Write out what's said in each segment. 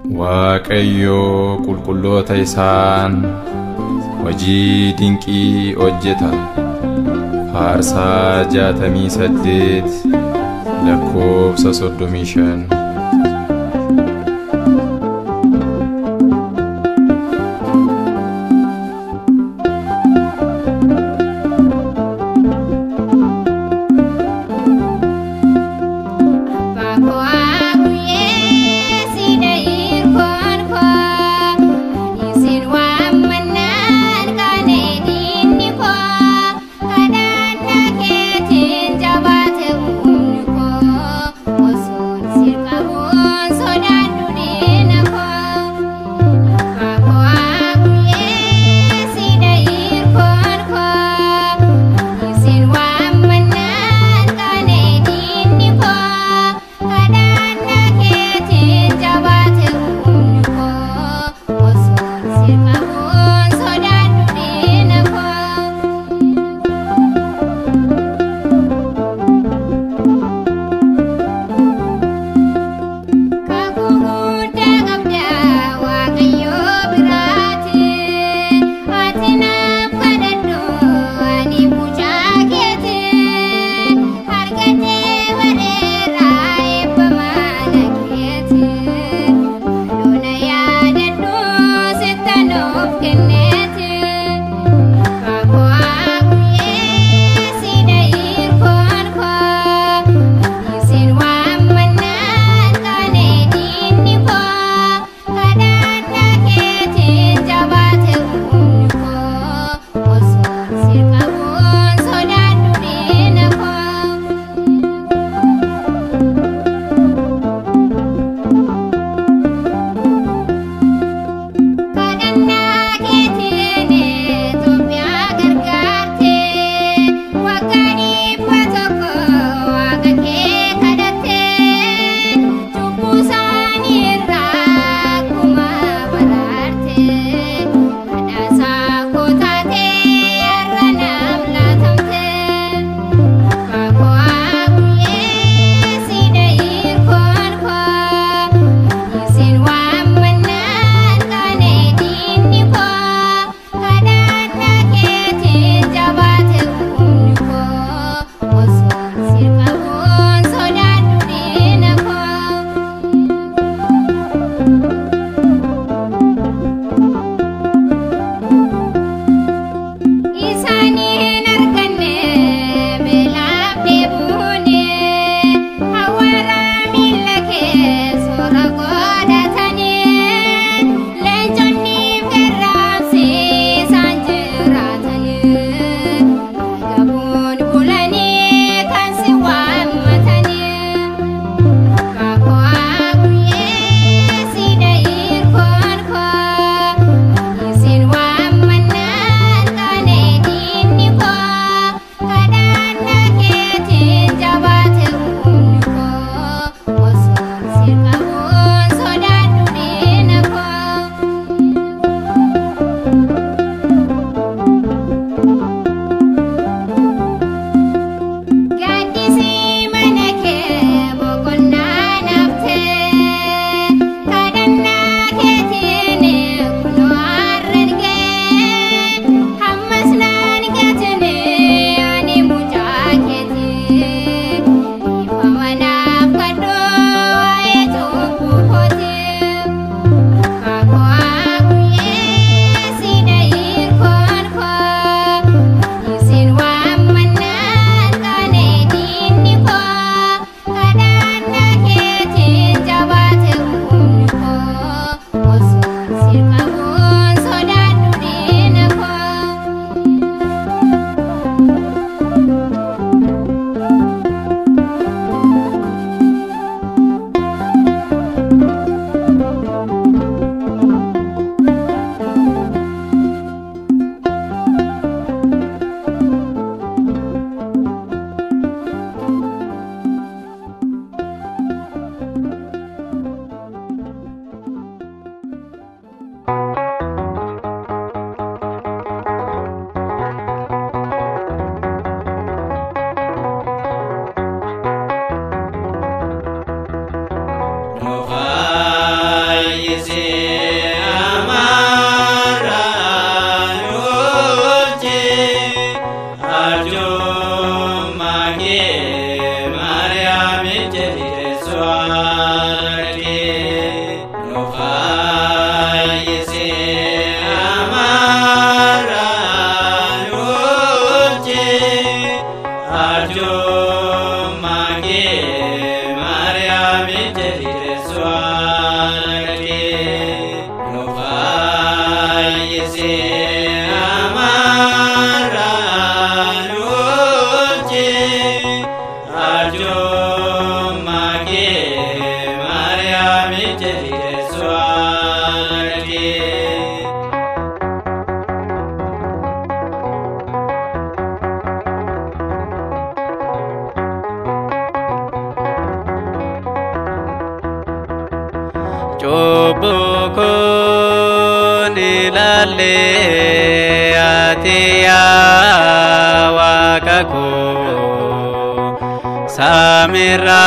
Waaqayyo qulqulloota isaan hojii dinqii hojjeta. Faarsaa 68 lakkoofsa 35. Jabaate humni koo osoon sirqa. Cubbuu koo ni ilaallee ati yaa Waaqa koo, saamirraa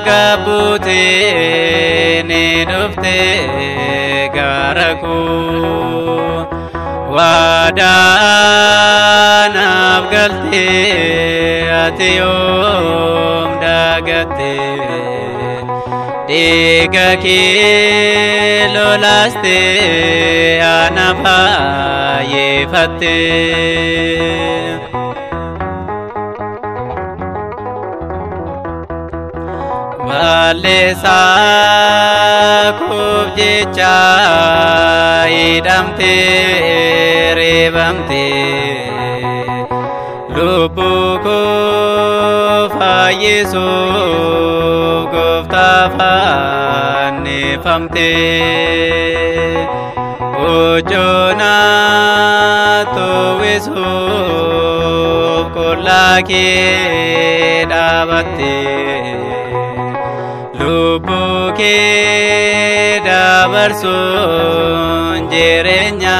gabbuutee ni dhuftee gara koo. Waadaa naaf galtee ati yoom dagattee? Dhiiga kee lolaastee ana faayeffattee. Balleessaa koof jecha hidhamtee reebamtee, lubbuu koo fayyisuuf gooftaa fannifamtee. Huccuu uwwisuuf qullaa kee dhaabattee, lubbuu kee dabarsuun jireenya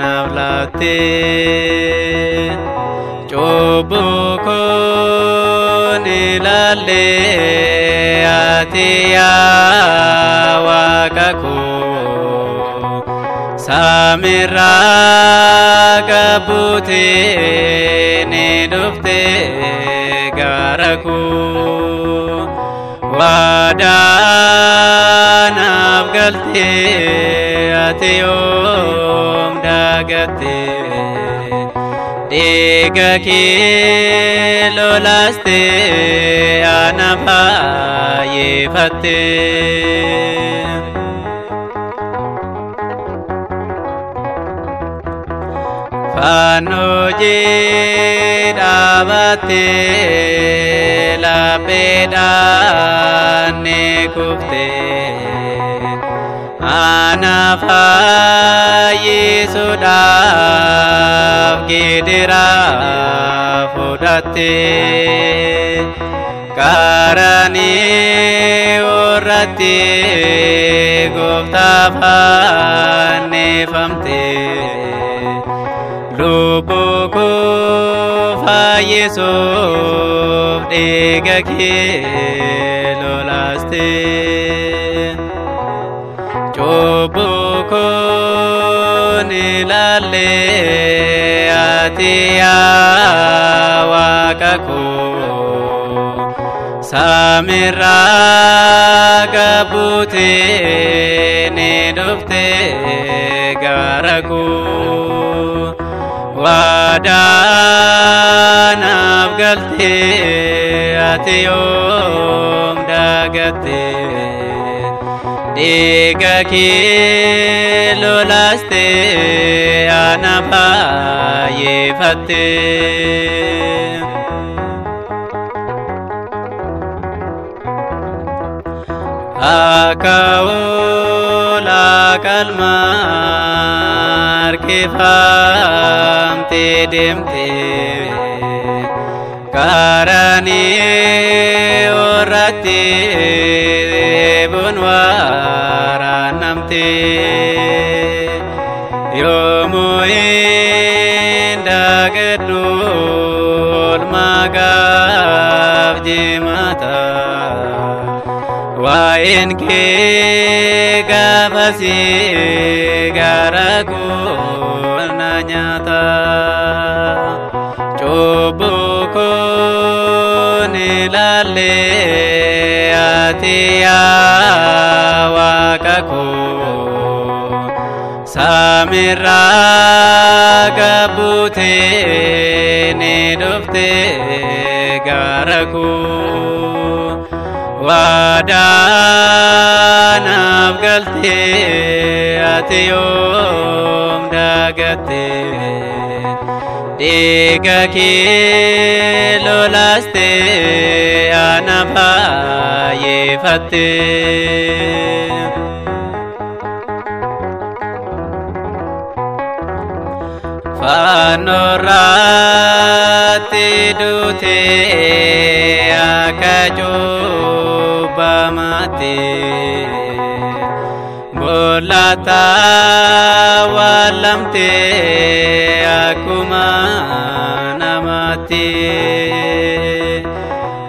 naaf laattee. Cubbuu koo ni ilaallee ati yaa Waaqa koo, saamirraa gabbuutee ni dhuftee gara koo. Waadaa naaf galtee ati yoom dagattee? Dhiiga kee lolaastee ana faayeffattee. Fannoo dhaabattee lapheedhaan ni kuftee, ana fayyisuudhaaf gidiraa fudhattee. Qaranii irratti gooftaa fannifamtee, lubbuu koo fayyisuuf dhiiga kee lolaastee. Cubbuu koo ni ilaallee ati yaa Waaqa koo, saamirraa gabbuutee ni dhuftee gara koo. Waadaa naaf galtee ati yoom dagattee? Dhiiga kee lolaastee ana faayeffattee. Akka hoolaa qalmaa harkifamtee deemtee, qaranii irratti eeboon waraanamtee. Yoomuu hin dagadhu oolmaa gaaf jimaata. Waa'een kee gaafasii gara koo na nyaata. Cubbuu koo ni ilaallee ati yaa Waaqa koo, saamirraa gabbuutee ni dhuftee gara koo. Waadaa naaf galtee ati yoom dagattee? Dhiiga kee lolaastee ana faayeffattee. Fannoo irratti duutee akka cubbamaatti, Boollata awwaalamte akkuma namaatti.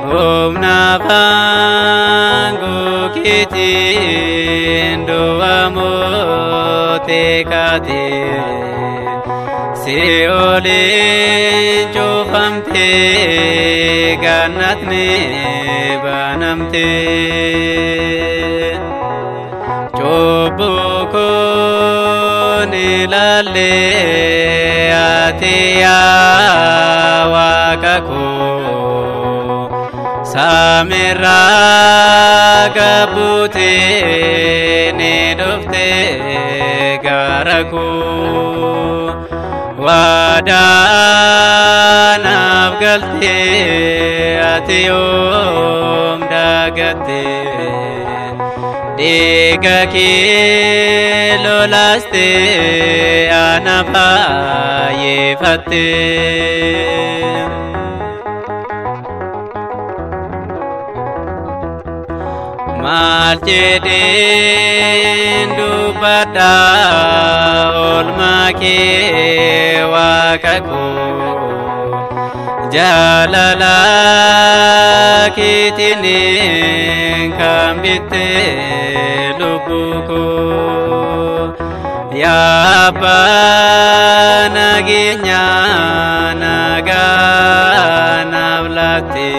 Humna aangoo keetiin du'a mootee kaate. Si'ooliin cufamte gannatni banamte. Cubbuu koon ilaalee ati yaa Waaqa koo, samiirraa gabbuutee ni dhufte gara koo. Waadaa naaf galtee ati yoom dagatte? Dhiiga kee lolaaste ana faayeffatte. Maal jedheen dubbadha oolmaa kee Waaqa koo? Jaalala keetiin kan bitte lubbuu koo. Yaa Abbaa nageenya nagaa naaf laatte.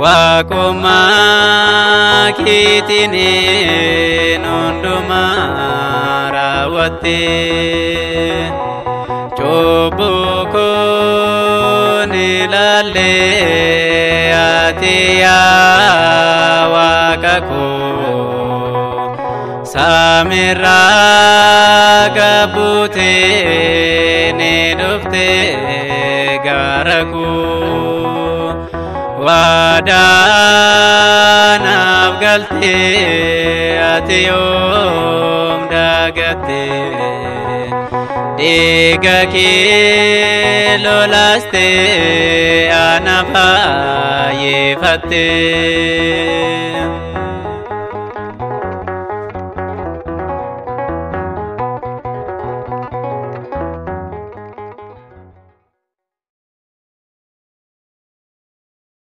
Waaqummaa keetiin hundumaa raawwatte. Cubbuu koon ilaalee ati yaa Waaqa koo, samiirraa gabbuutee ni dhufte gara koo. Waadaa naaf galtee ati yoom dagatte? Dhiiga kee lolaaste ana faayeffatte.